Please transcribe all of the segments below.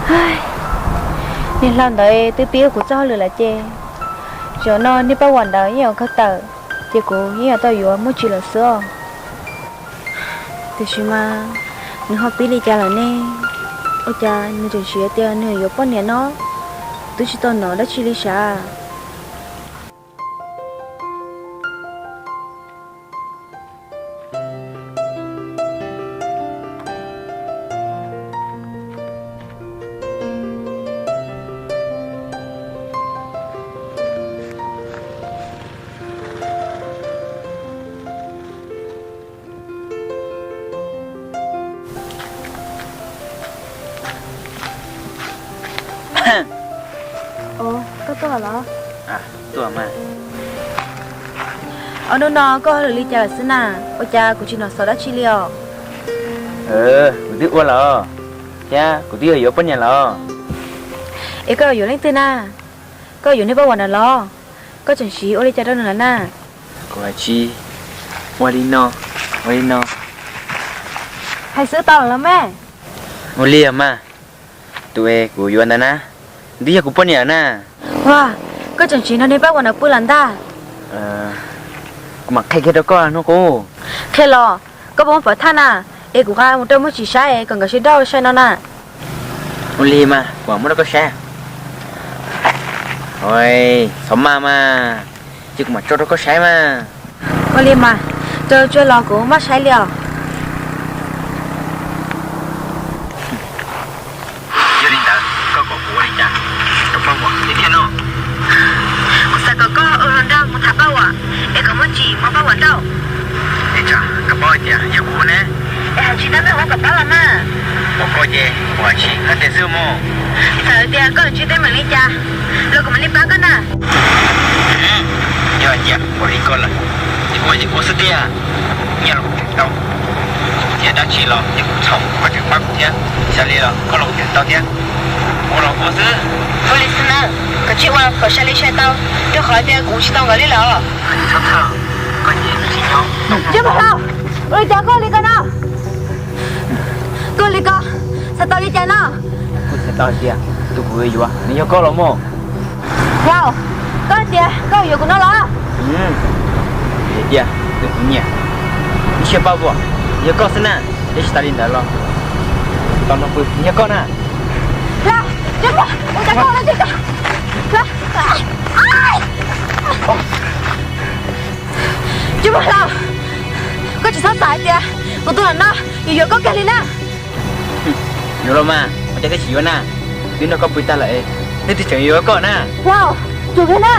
Niag hlau ntawd twb pib ua kuv txoj hauj lwm lawm ces, zaum no niag Paj Vam ntawd yeej yuav kawg tawm, ces kuv yeej yuav tau yuav Muaj Tsim lawm xwb os. Tiam sis mas nws ho pib li cas lawm ne? Ua cas nws tseem siv tias nws yuav poj niam no? Kuv twb tsis tau hnov dab tsi li sav. Koj tuaj los? Ob hnub no koj ua li cas lawm xwb na? Ua cas kuv tsis hnov xov dab tsi li os? Kuv twb ua lawm, thiab kuv twb yog yuav poj niam lawm. Es koj yuav leej twg na? Koj yuav niag Paj Vam ntawd los? Koj tseem siv ua li cas rau nws lawm na? Kuv hais tsis, ua li no, ua li no. Hais xwb tau los me? Ua li mas, tus es kuv yuav ntawd na, twb yog kuv poj niam na. Ua, koj tseem siv nrog niag Paj Vam ntawd pw lawm ntag. Kuv mam qhia kiag rau koj hnub qub. Qhia los, koj puas muaj pov thaj na? Es kuv nqa mus rau Muaj Tsim saib kom nkawd sib nrauj sai no na. Ua li mas kuv mam muab rau koj saib. Txhob maj mas, ces kuv mam tso rau koj saib mas. Ua li mas, tso tsuag los kuv maj saib li os. Yog li ntawd koj kom kuv ua li cas rau Paj Vam thiab no? Kuv xav kom koj ua hluas nraug mus tham Paj Vam, es kom Muaj Tsim muab Paj Vam nrauj. Ua cas koj paub hais tias yog kuv ne? Es hais tsis tau meej hais kom paub los mas. Ua koj ces kuv hais tsis hais tias xwb mog. Txawm tias koj tsis teeb meem li cas los kuv mam li pab koj na. Yog hais tias ua li koj lawm, ces kuv ua xwb tiag. Nyiaj los kuv tseem tau, thiab dab tsi los ces kuv txhaum koj tseem pab kuv thiab. Xav li los koj los kuv tseem tau thiab. Ua los ua xwb. Ua li xwb na, koj tsis ua kom sai li sai tau, rau qhov tias kuv tsis tau nkawd li lawm. Txhob txhawj, koj nyiam tsis nyob. Ntsej muag hlau, ua li cas koj li ko no? Koj li ko, xav tau li cas no? Kuv xav tau hais tias tus kuv yuav yuav nws yog koj los mog. Hlau, koj hais tias koj yuav kuv no los? Hais tias tus kuv nyiam, ib siab pab vuam yog koj xwb na. Tab sis tas li ntawd los tau no pw yog koj na. Hlau, ntsej muag, ua cas koj ua li ko? Ntsej muag hlau, koj tsis txhob xav hais tias kuv tus lam no yuav yuav koj kiag li na. Yuav los mas, ua cas koj tsis yuav na? Twb nrog koj pw tag lawm, leej twg tseem yuav koj na? Hlau, tsum kiag na.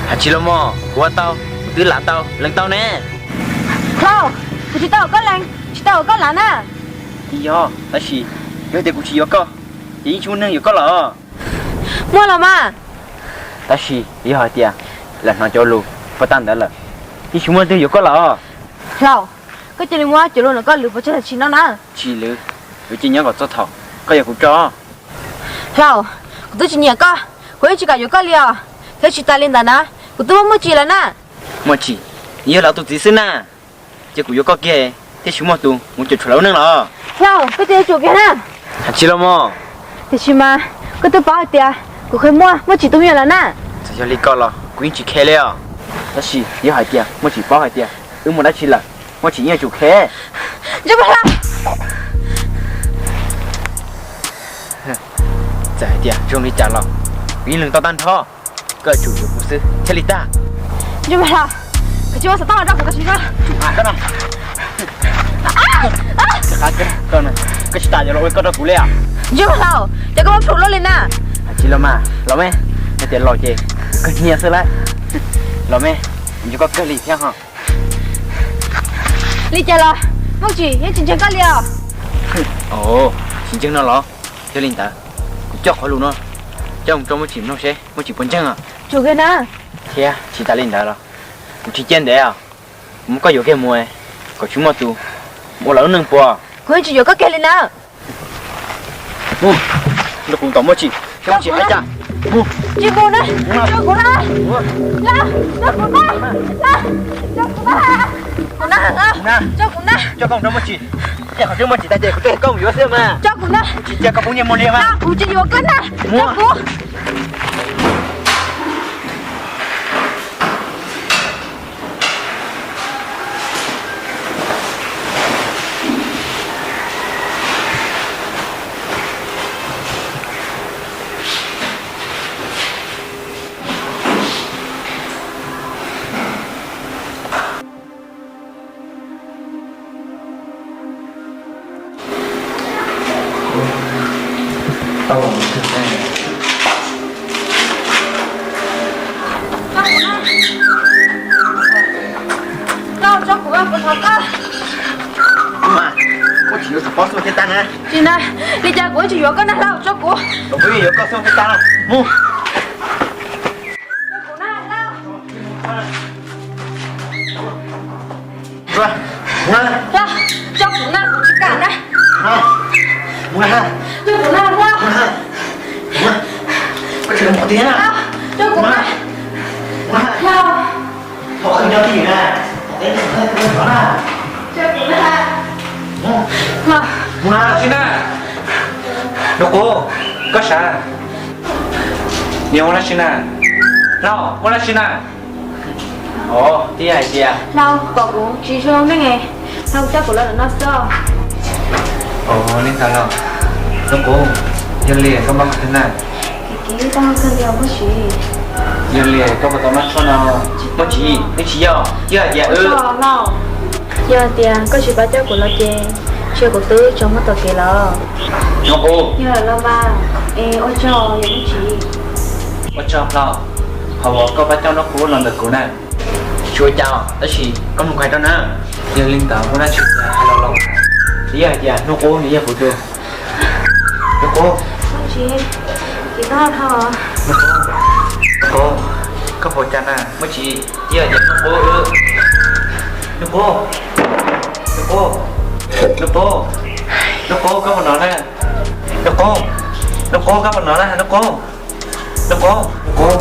Hais tsis los mog, kuv ua tau, kuv twb lav tau lees tau ne. Hlau, kuv tsis tau kom koj lees, tsis tau kom koj lav na. Yog, tab sis yog tias kuv tsis yuav koj, ces yeej tsis muaj neeg yuav koj los. Muaj los mas. Tab sis yog hais tias lawv hnov cov lus puag ta ntawd lawm, yeej tsis muaj leej twg yuav koj los. Hlau, koj cia li muab cov lus ntawm koj lwv pov tseg tam sim no na. Tsis lwv, yuav cia nyob kom txog thaum koj yuav kuv tso. Hlau, kuv twb tsis nyiam koj, kuv yeej tsis kam yuav koj li os. Thiab tsis tas li ntawd na, kuv twb muaj Muaj Tsim lawm na. Muaj Tsim yog lawv tus txiv xwb na. Ces kuv yuav koj kiag thiaj tsis muaj tus mus cuam tshuam lawv lub neej los. Hlau, koj cia li tsum kiag na. Hais tsis los mog. Tiam sis mas koj twb paub hais tias kuv qhia muaj Muaj Tsim tus me nyuam lawm na. Txawm yog li ko los kuv yeej tsis khe li os. Tab sis yog hais tias Muaj Tsim paub hais tias wb muaj dab tsi lawm, Muaj Tsim yeej yuav tsum khe. Ntsej muag hlau. Txawm hais tias zoo li cas los kuv yeej lees tau tag nrho. Koj yuav tsum yuav kuv xwb thiaj li tag. Ntsej muag hlau, koj tsis muaj xav tau los rau kuv tam sim no. Koj tsis tas yuav los ua koj rau kuv li os. Ntsej muag hlau, ces koj muab plhum luaj li na. Hais tsis los mas los me, hais tias los ces kawg nyiaj xwb lawm. Los me, kuv nco koj kawg li thiab ho. Li cas los Muaj Tsim yeej tsis ntseeg koj li os. Tsis ntseeg no los? Yog li ntawd, kuv coj qhov lus no coj mus rau Muaj Tsim mloog seb Muaj Tsim puas ntseeg os. Tsum kiag na. Thiab tsis tas li ntawd los kuv tsis cia ntev os, kuv muab koj yuav kiag mus kom tsis muaj tus ua lawv lub neej puas. Kuv yeej tsis yuav koj kiag li na. Nrog kuv tom Muaj Tsim, Muaj Tsim hais cas. Tsis mus na, rau kuv na. Rau kuv na, rau kuv na. Kuv na, tso kuv na. Coj koj mus rau Muaj Tsim. Tej qhov twg Muaj Tsim tag ces kuv coj koj mus yuav xwb mas. Tso kuv na. Kuv tsis cia koj poob nyiaj muag li mas. Kuv tsis yuav koj na. Tso kuv. Lauj, tso kuv, kuv thov koj. Muaj Tsim yuav tsum paub xub thiab tab na. Tsis na, li cas kuv tsis yuav koj na Lauj, tso kuv. Kuv yeej yuav koj xub thiab tab na. Mus. Tso kuv na, kuv tsis kam na. Tso kuv na, Lauj. Tso kuv na. Lauj. Tso kuv na. Lauj. Tsis na. Nub Qub, koj sav. Niam ua dab tsi na? Lauj, ua dab tsi na? Ov, twb yog hais tias Lauj pom kuv tsis zoo neej, Lauj coj kuv los ntawm no xwb. Ov, li ntawd los. Nub Qub, yog li koj muaj qhov twg na? Kev tau kawg li Muaj Tsim. Yog li koj puas tau noj tshuaj no? Muaj Tsim, neb tsis yog, yog hais tias wb. Yog hais tias koj tsis pab coj kuv los ces ntshai kuv twb tso muab tom kev los. Nub Qub. Yog lawm los mas, es ua tsaug yom Muaj Tsim. Ua tsaug Lauj, qhov uas koj pab coj Nub Qub los ntawm kuv na. Tsis ua cas, tab sis koj mus kuv hais rau na. Yog li ntawd muaj dab tsi hais los los. Twb yog hais tias Nub Qub nws yog kuv tus. Nub Qub. Nub Qub, Nub Qub, koj puas cas na? Muaj Tsim, twb yog hais tias Nub Qub. Nub Qub, Nub Qub, Nub Qub, Nub Qub, koj puas nov na? Nub Qub, Nub Qub, koj puas nov na? Nub Qub, Nub Qub,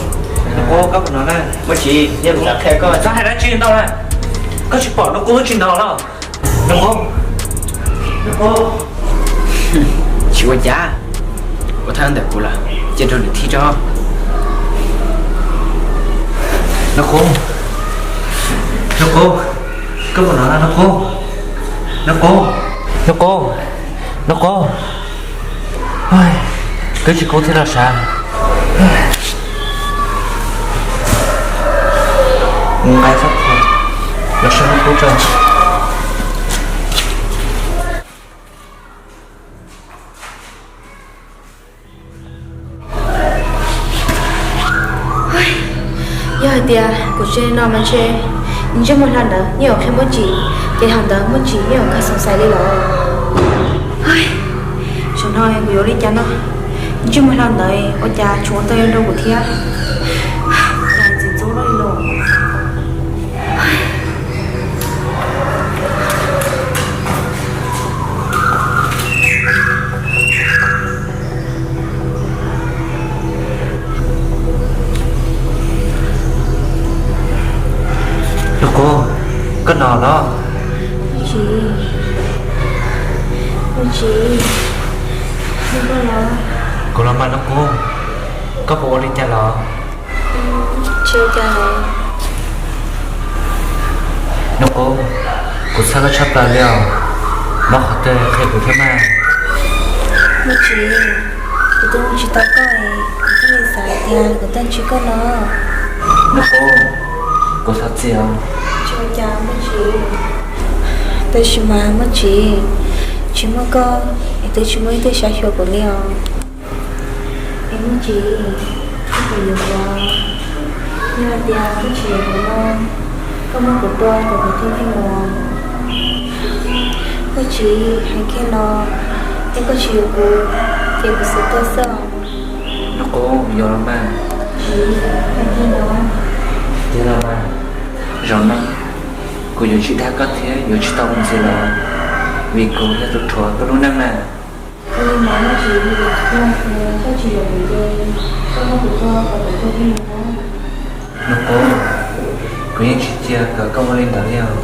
Nub Qub, koj puas nov na? Muaj Tsim, yog kuv xav qhia koj. Txhob hais dab tsi ntau na. Koj tsis pom Nub Qub tsis nov los? Nub Qub, Nub Qub. Tsis ua cas, ua thaj ntawm kuv lawm, cia rau lwm thib tso. Nub Qub, Nub Qub, koj puas nov na Nub Qub? Nub Qub, Nub Qub, Nub Qub. Twb tsis kub thiab los sav. Nqaij txhob kho, los saib Nub Qub tso. Yog hais tias kuv tsev no mas ntshe ntsej muag hlo ntawd yeej yuav qhia Muaj Tsim, ces thaum ntawd Muaj Tsim yeej yuav kawg xoom xaiv li los. Zaum no kuv yuav ua li cas no? Ntsej muag hlo ntawd ua cas tsis ua tau zoo rau kuv thiab. Cas txiv ntxub loj li los. Nub Qub, koj nov los? Muaj Tsim, Muaj Tsim, koj los? Kuv los mas Nub Qub, koj puas ua li cas los? Tsis ua cas. Nub Qub, kuv txhawj koj tshaj plaws li os, muaj qhov twg qhia kuv thiab mas. Muaj Tsim, kuv twb ua tsis tau koj, kuv thiaj li xav hais tias kuv tuaj ntsib koj no. Nub Qub, kuv thov txim os. Tsis ua cas Muaj Tsim. Tab sis mas Muaj Tsim, tsis muaj koj es twb tsis muaj ib tug saib xyuas kuv li os. Es Muaj Tsim, koj puas yuav kuv? Yog hais tias koj tsis yuav kuv no, koj muab kuv tua kom kuv tuag kiag mus. Muaj Tsim, hais kiag los, yog koj tsis yuav kuv, ces kuv xav tuag xwb os. Nub Qub, yuav los mas. Tsis, hais kiag los. Tiag los mas, zaum no kuv yuav tsis dag koj thiab yuav tsis tau mus ntxiv los, vim kuv yog tus rhuav koj lub neej na. Ua li mas Muaj Tsim, yog koj tsis yuav kuv ces koj muab kuv tua kom kuv tuag kiag mus. Nub Qub, kuv yeej tsis cia kom koj ua li ntawd li os.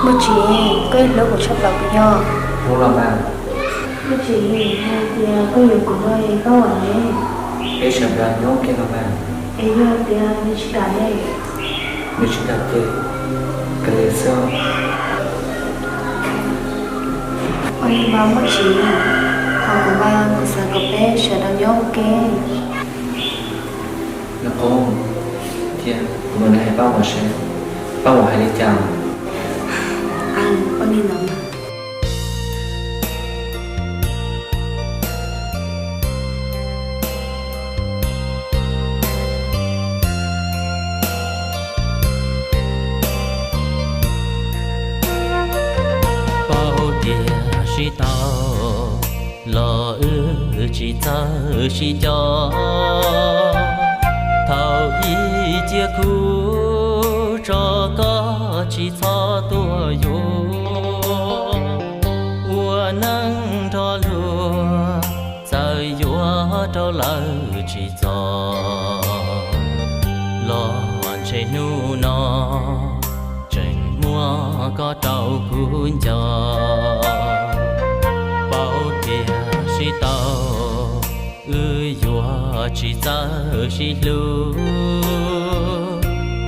Muaj Tsim, koj hlub kuv tshaj plaws puas yog? Hlub los mas. Muaj Tsim, yog tias koj yuav kuv no es koj ua ne? Peb sawv daws nyob ua ke los mas. Es yog tias nws tsis kam ne? Nws tsis kam ces kav liam xwb. Ua li mas Muaj Tsim, hos kuv mas kuv xav kom peb sawv daws nyob ua ke. Nws qub thiab, kuv mam li hais Paj Huam seb Paj Huam hais li cas. Ua li ntawd. Paub tias sib tau los wb tsis txawj sib co. Thaum ib ciaj kuv tso koj tsis txhob tuaj yuav. Ua neej nrog luag txawm yuav rau lawm tsis txog, los ntshe hnub no tseem muaj koj rau kuv nco. Paub tias sib tau wb yuav tsis txawj sib hlub.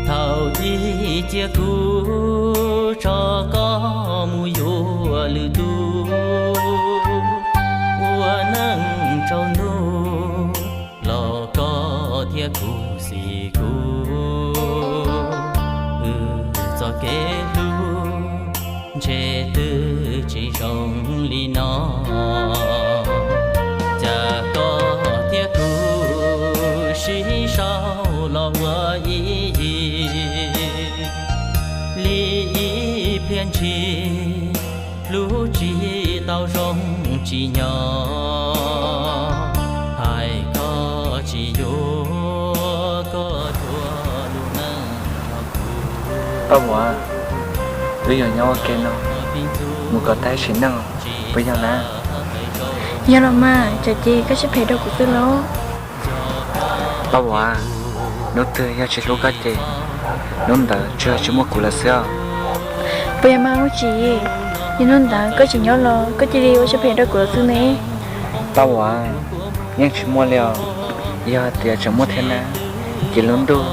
Thaum ib ciaj kuv tso koj mus yuav lwm tus. Ua neej tsaus ntuj los koj thiab kuv xim kuv, wb txoj kev hlub ntshe twb tsis zoo li no. Cas koj thiab kuv sib sau los ua ib yig li ib pliag ntshis, hlub tsis tau zoo tsis nyob, hais koj tsis yuav koj tuaj lub neej los kuv. Paj Huam, wb yuav nyob ua ke no mus kom tag sim neej puas yog na? Yog los mas, tsam ces koj siab phem rau kuv xwb los? Paj Huam, hnub twg yog tsis hlub koj ces hnub ntawd tsuas yog tsis muaj kuv lawm xwb os. Puas yog mas Muaj Tsim, yog hnub ntawd koj tseem nyob los koj cia li ua siab phem rau kuv lawm xwb ne? Paj Huam, yeej tsis muaj li os. Yog hais tias tseem muaj thiab na, ces lub ntuj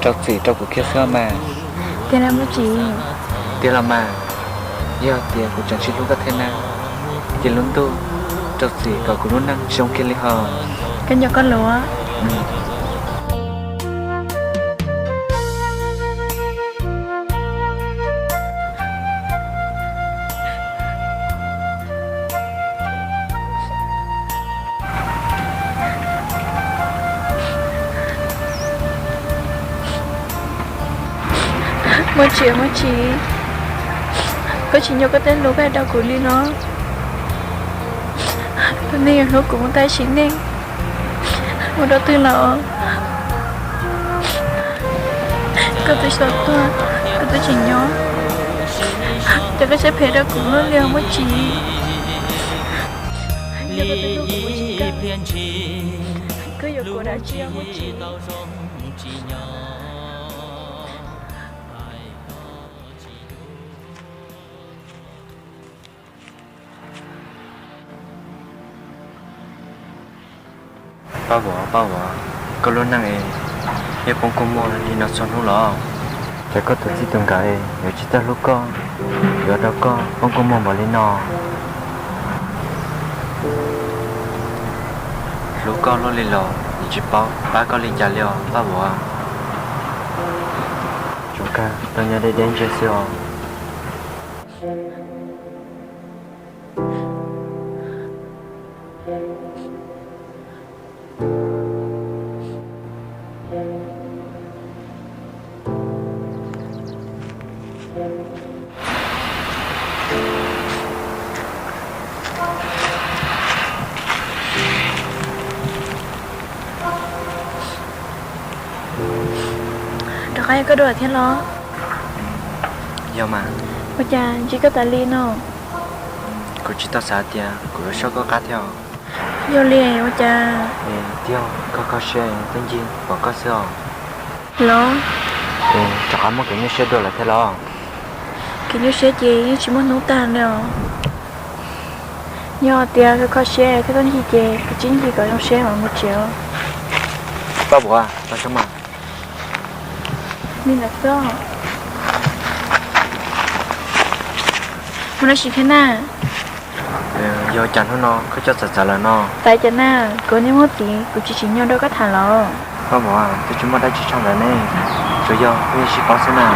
rau txim rau kuv kiag xwb os mas. Tiag los mas. Tiag los mas, yog hais tias kuv tseem tsis hlub koj thiab na, ces lub ntuj rau txim kom kuv lub neej tsis zoo kiag li hos. Koj nco koj lus. Muaj Tsim, Muaj Tsim, koj tsis nco koj tej lus koj hais rau kuv li los? Tus neeg uas hlub kuv mus tag sim neej mus rau twg lawm? Koj twb xav tuag, koj twb tsis nyob, ces koj siab phem rau kuv luaj li os Muaj Tsim. Koj yuav kuv dab tsi Muaj Tsim? Paj Huam, Paj Huam, koj lub neej es yuav poob kua muag li no txhua hnub los? Cas koj tus txij tus nkawm es yuav tsis txawj hlub koj, yuav rau koj poob kua muag npaum li no? Hlub koj luaj li los yeej tsis paub pab koj li cas li os Paj Huam. Tsuas kawg tau nyob deb deb ntsia xwb os. Rov qab yog koj dua thiab los? Yog mas. Ua cas ntsib koj tas li no? Kuv tsis tau xav tias kuv yuav soj koj qab thiab. Yog li ua cas? Tiag, koj kho siab twb ncig pom koj xwb os. Los? Rov qab muaj kev nyuaj siab dua lawm thiab los? Kev nyuaj siab ces yeej tsis muaj hnub tag li os. Yog tias koj kho siab thiab txhob ncig ces kuv tsib ncig kom zoo siab mam mus tsev. Paj Vuam, los saib mas. Li ntawd xwb. Mus dab tsi thiab na? Yog cas hnub no koj coj txawv txawv lawm no? Txawv cas na, kuv niaj hnub txiv kuv tsis tsim nyog nrog koj tham los. Paj Vuam, twb tsis muaj dab tsi tshaj ntawd ne, tsuas yog koj yeej sib paub xwb na.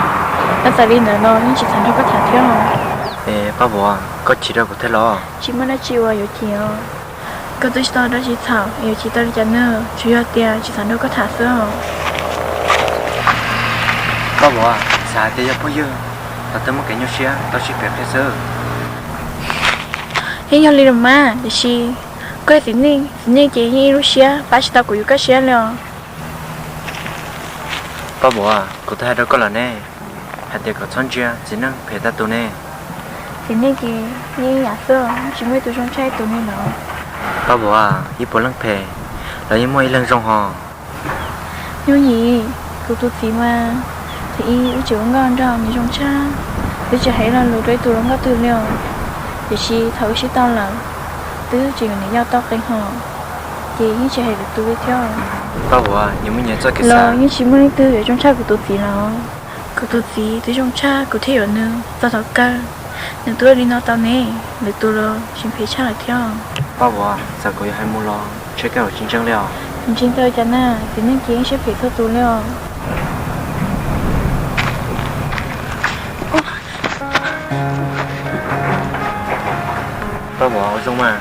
Yog txawm li ntawd los yeej tsis xav nrog koj tham thiab. Es Paj Vuam, koj chim rau kuv thiab los? Tsis muaj dab tsi uas yuav chim os. Koj twb tsis tau dab tsi txhaum yuav chim tau li cas na, tsuas yog tias tsis xav nrog koj tham xwb os. Paj Vuam, xav hais tias yog phooj ywg los twb muaj kev nyuaj siab tau sib pem qhia xwb. Yeej yog li los mas, tiam sis koj txiv neej, txiv neej ces yeej ib lub siab pab tsis tau kuv yuav kaj siab li os. Paj Vuam, kuv twb hais rau koj lawm ne, hais tias kom txhob ntsia txiv neej phem tag tus ne. Txiv neej ces yeej ib yam xwb, tsis muaj ib tug zoo tshaj ib tug li lawm. Paj Vuam, ib puas leej phem los yeej muaj ib leeg zoo hos. Yooj yim, kuv tus txiv mas, thaum ub wb tseem ua nkauj nraug nws zoo tshaj, twb tsis hais lo lus rau ib tug hluas nkauj twg li os. Tiam sis thaum wb sib tau lawm, twb tseem yuav niam yau tau qee hos, ces yeej tsis hais lwm tus li thiab. Paj Vuam, nyias muaj nyias txoj kev xav, yeej tsis muaj leej twg yuav zoo tshaj kuv tus txiv los. Kuv tus txiv twb zoo tshaj kuv thiaj yuav nws txog thaum kawg. Nws twb ua li no tau ne, lwm tus los tsis phem tshaj lawm thiab. Paj Vuam, txawm kuv yuav hais mus los ntshe koj yuav tsis ntseeg li os. Tsis ntseeg tau cas na, txiv neej ces yeej siab phem txhua tus li os. Paj Vuam, ua zoo mas.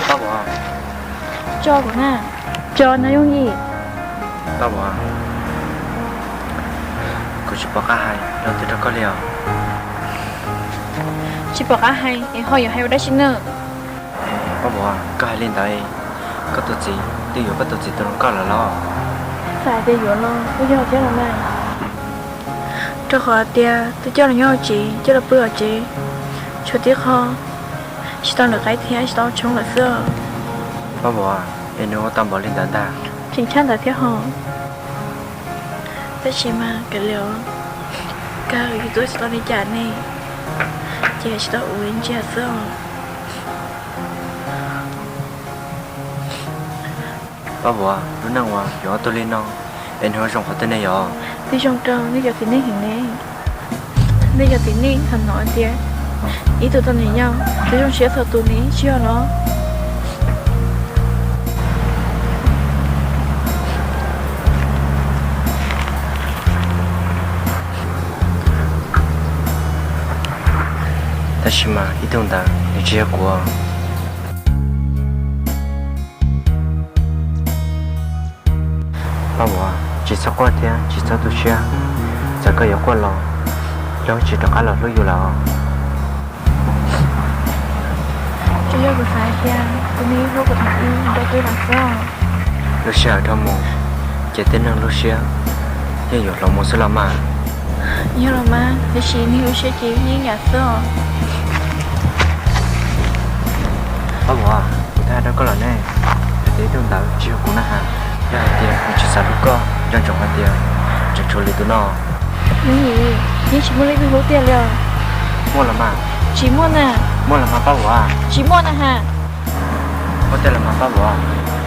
Paj Vuam, tso kuv na, tso no Yooj Yim. Paj Vuam, kuv tsis pom qab hais lo twg rau koj li os. Tsis pom qab hais es ho yuav hais ua dab tsi na? Paj Vuam, koj hais li ntawd, koj tus txiv twb yuav koj tus txiv tus hluas nkauj lawm los? Txawm hais tias yuav los kuj yog thiab los mas. Rau qhov tias twb coj los nyob hauv tsev, coj los pw hauv tsev, tshuav tib qho tsis tau lwm qaib thiab tsis tau tshoob lawm xwb. Paj Vuam, es nws ua tau npaum li ntawd ntag? Tseem tshaj ntawd thiab hos. Tab sis mas kav liam, kawg yus twb tsis tau li cas ne, ces tsis tau ua li ntsia xwb os. Paj Vuam, lub neej uas yuav ob tug li no, es nws ua zoo qhov twg ne yom? Twb zoo rau nej cov txiv neej heev ne. Nej cov txiv neej txhua hnov tias ib tug tau niam yau twb zoo siab txhua tus ne, tsis yog los? Tab sis mas ib tug ntawd nws tsis yog kuv. Paj Vuam, tsis txhob quaj thiab tsis txhob tu siab. Txawm koj yuav quaj los, luag tsis rov qab los hlub yus lawm os. Tsuas yog kuv xav hais tias kuv nws hlub kuv thaum ub nrog kuv los xwb. Lub sij hawm dhau mus, ces tej neeg lub siab yeej yuav hloov mus xwb los mas. Yog los mas, tiam sis neeg lub siab ces yeej yam xwb os. Paj Vuam, kuv twb hais rau koj lawm ne, hais tias ib tug ntawd tsis yog kuv na has. Yog hais tias nws tsis xav hlub koj, nco ntsoov hais tias tseem tshuav lwm tus no. Yooj Yim, yeej tsis muaj leej twg hlub tiag li os. Muaj los mas. Tsis muaj na. Muaj los mas Paj Vuam. Tsis muaj na has. Muaj tiag los mas Paj Vuam.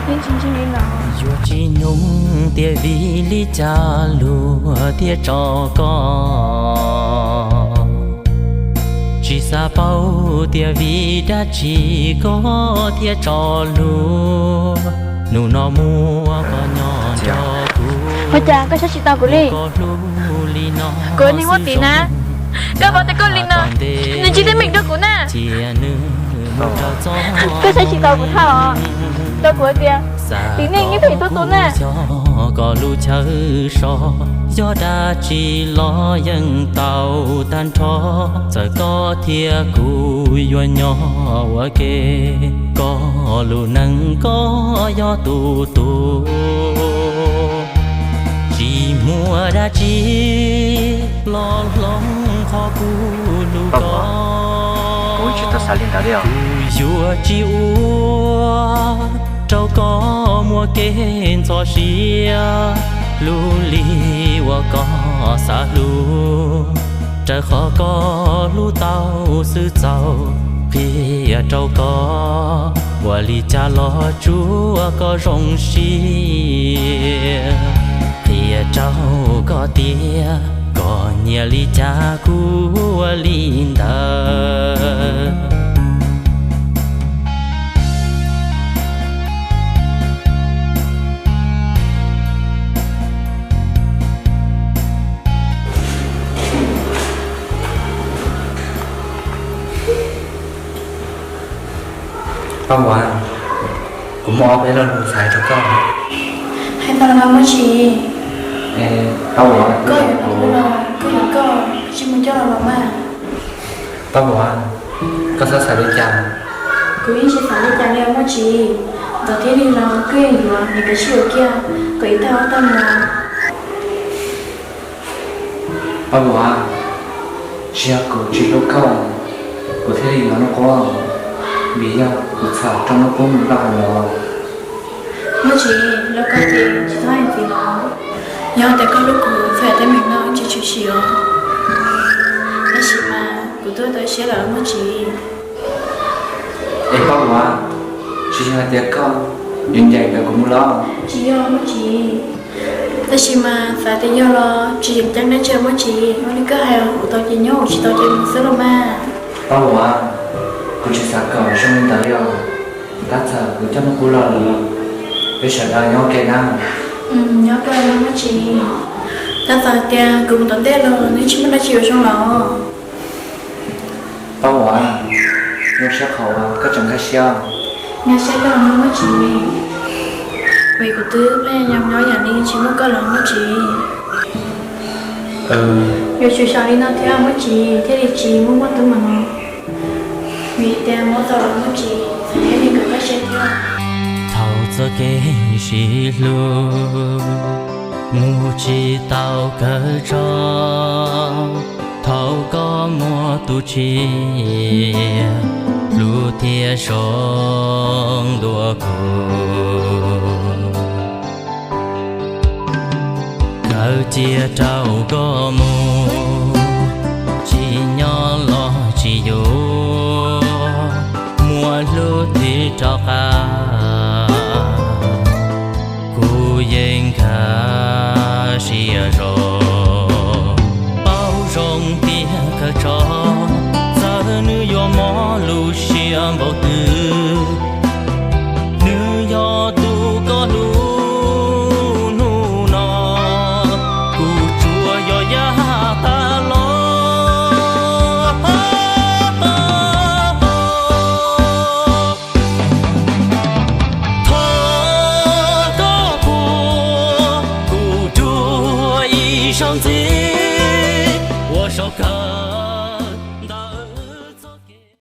Yeej tsis ntseeg li los. Yuav tsis nug tias vim li cas luag thiaj tso koj, tsis xav paub tias vim dab tsi koj thiaj tso luag. Hnub no muaj koj nyob nrog kuv, ua cas koj saib tsis taus kuv li? Kuv yog neeg muaj txiv na, koj paub tias koj li no, nws tsis teeb meem rau kuv na. Koj saib tsis taus kuv thiab os. Rau kuv hais tias txiv neej yeej phem txhua tus na. Xyov koj lub chaw so, yog dab tsi los yeej tau tag nrho. Txawm koj thiab kuv yuav nyob ua ke, koj lub neej koj yog tus tu. Tsis muaj dab tsi los hloov qhov kuv hlub koj. Kuv tsis tau xav li ntawd li os. Kuv yuav tsis ua rau koj muaj kev ntxhov siab. Hlub li uas koj xav hlub, raws qhov koj hlub tau xwb txaus. Qhia rau koj ua li cas los tsuav koj zoo siab. Qhia rau koj tias koj nyiam li cas kuv ua li ntawd. Paj Huam, kuv muaj ob peb lo lus xav hais rau koj. Hais tau los Muaj Tsis. Paj Huam, koj yuav kuv los kuv yuav koj, tsis mus coj los los mas. Paj Huam, koj xav xav li cas? Kuv yeej tsis xav li cas li os Muaj Tsis. Ntxov thiab Lig los kuj yeej yuav, nws kav tsij yuav kiag kom ib tag ob tag mus. Paj Huam, tsis yog kuv tsis hlub koj, kuv thiaj li yuav Nuj Qub, vim yog kuv txhawm rau Nuj Qub mus noj hauv lawm. Muaj Tsis, hlub koj ces tsis txhob hais ntxiv los. Yog tias koj hlub kuv, txhob hais teeb meem no tsis tshwm sim os. Tab sis mas kuv twb tau siab lawm Muaj Tsis. Es Paj Huam, tsis yog hais tias koj yuav ncaim ntawm kuv mus los? Tsis yog Muaj Tsis. Tab sis mas xav tias yog los tsis yeem ceeb dab tsi Muaj Tsis, ua li koj hais, ua tau ces nyob, ua tsis tau ces mus xwb los mas. Paj Huam, kuv tsis xav kom zoo li ntawd li os. Tab txawm kuv coj Nuj Qub los lawm, peb sawv daws nyob ua ke na. Nyob ua ke Muaj Tsis. Tab txawm tias kuv mus tom ntej los nws tsis muaj dab tsi yuav zoo los. Paj Huam, zoo siab qhov uas koj tseem nkag siab. Nkag siab koj los Muaj Tsis, vim kuv twb pheej nyob nyob yam li tsis muaj koj los Muaj Tsis. Yuav tsum xyaum li no thiab Muaj Tsis thiaj li tsis muaj muaj tub mam no. Vim tias muab tau los Muaj Tsis, txhob li kom koj siab thiab. Thaum txoj kev sib hlub mus tsis tau kawg tso, thaum koj muaj tus tshiab, hlub thiab zoo dua kuv. Kawg cia rau koj mus, tsis nyob los tsis yuav, muaj hlub twg rov qab, kuv yeej nkag siab zog. Paub zoo tiag kawg tso, txawm nws yuav mob lub siab npaum twg, nws yog tus koj hlub hnub no, kuv tsuas yog yaj tas los. Thov koj puag kuv dua ib zaug ntxiv.